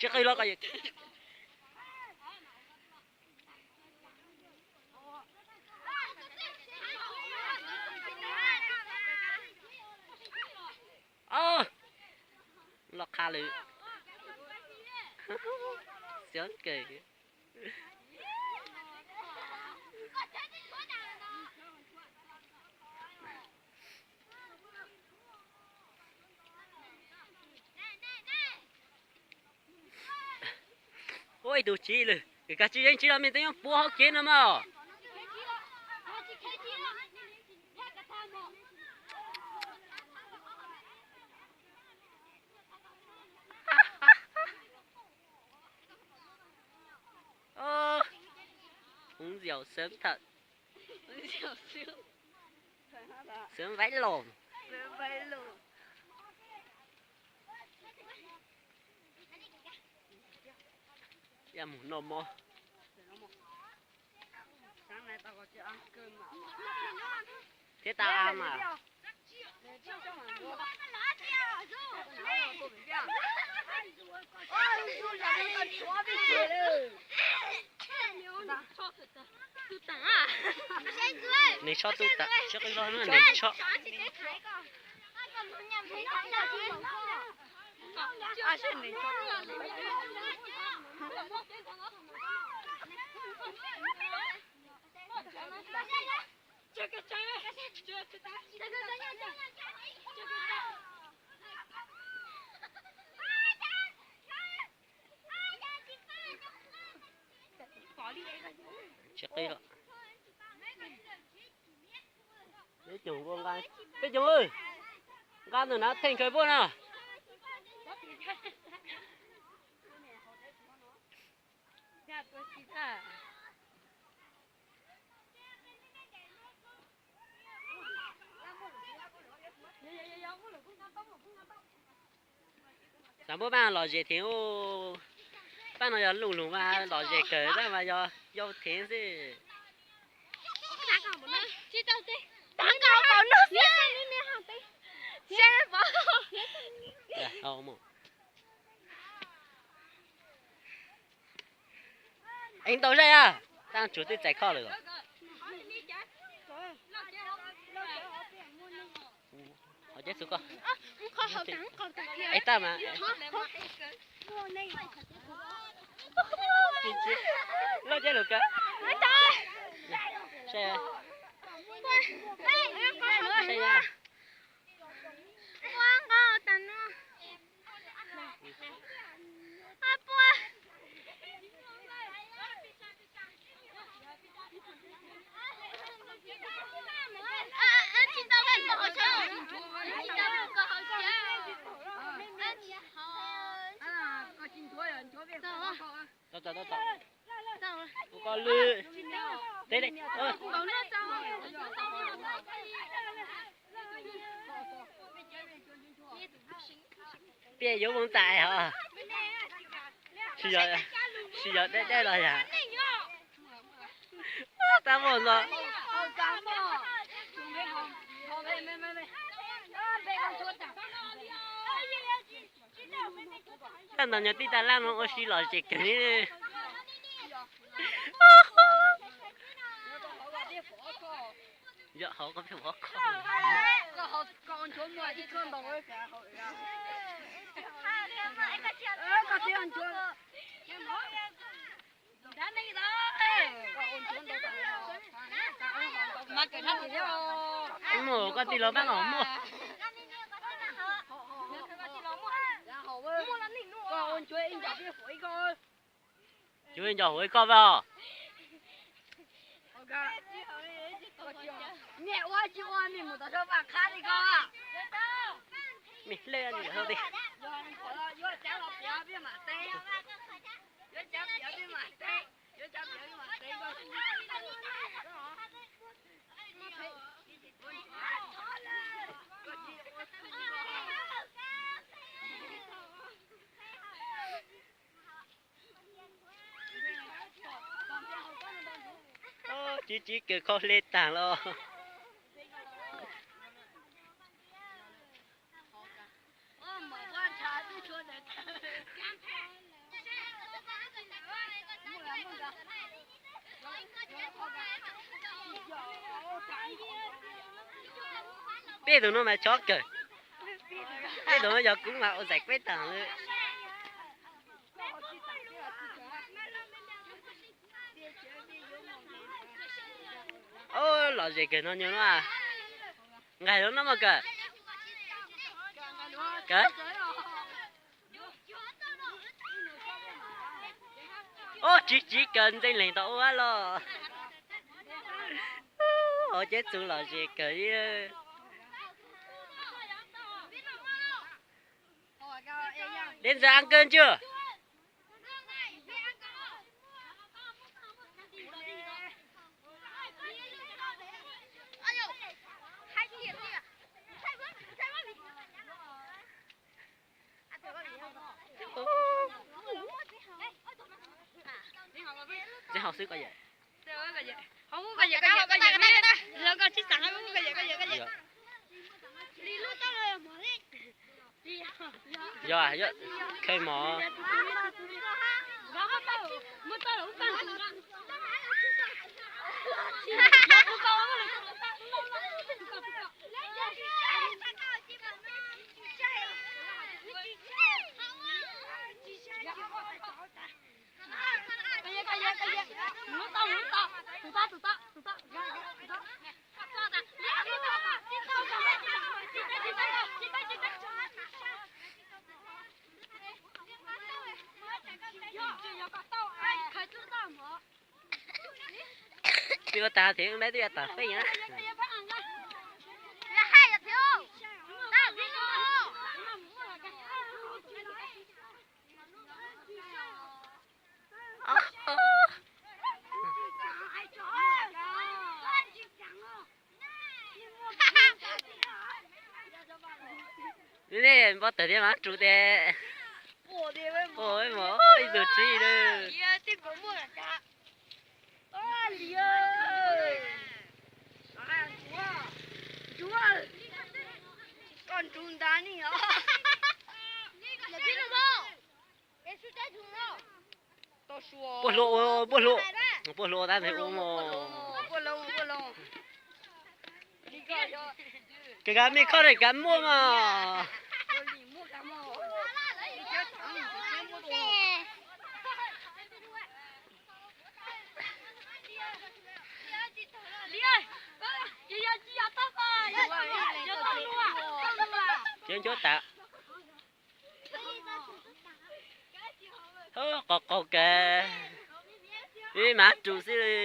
Tsis qi los ko. Los qha lawm. Xiab kawg. Ua ib tug tsis lwm, koj tsis yeej tsis los mej twb yuav puav hauv kev no mas. Ov, hov nziaus xeeb thawm. Xeeb vaib los. Ib yam mus noj mov. Thiab tau a mas. Nws tshob tub tam, tsis qi los nws tshob. Tsis qi los. Peb Coom, nqa ntawm na, theej kawg puab na. Xav muab pab lom zem thev. Pab no yog luj lug mas lom zem kawg tab mas yog yau thev xwb. Ev ntau zaj a, tab tsuas twb txais koj lawm. Hov ceb txug koj. Ev tab mas. Loj ceb lug kawg. Saib. Tau, tau, tau, tau. Ua koj lwj. Teb, teb. Piaj yuav mus txais hos. Tsis yog, tsis yog deb deb los yog. Tab muaj ntxo. Tag nrho nyuag tij tas laj no ua si lom zem kawg li. Yog hauv koj pheej ua koj. Muaj koj tij laug pab los muaj. Cuab ib nco huv ib koj pab. Mej ua tsis ua mej mus tom sab vaj qhab li ko. Mej hleb li ko. Ib tsib kawg kho hle tag los. Peb tus no mas chob kawg. Peb tus no yog kuv mas ua zais kueb tag li. Lom zem kawg no nyuag no. Nqaij lub no mas kawg. Kawg. Ob, tsis tsis kawg ntxeev leeg tau ua los. Hauv ceb txus lom zem kawg li. Deb ntxawg a kawg ntswg. Tsis haus xwb koj yawm. Yog, yog, khaws mov. Twb ua tag thiab, twb yuav tawm feej na. Nej npau taws thiab mas rus tes. Ua ib tug tsis lawm. Koj nrug nta ni os. Puab hlua, puab hlua, puab hlua tab ntawd ua mos. Kawg kawg mej khob kawg muaj mos. Cov ncuav tas. Qos qaug kawg. Ib mas rus xwb li.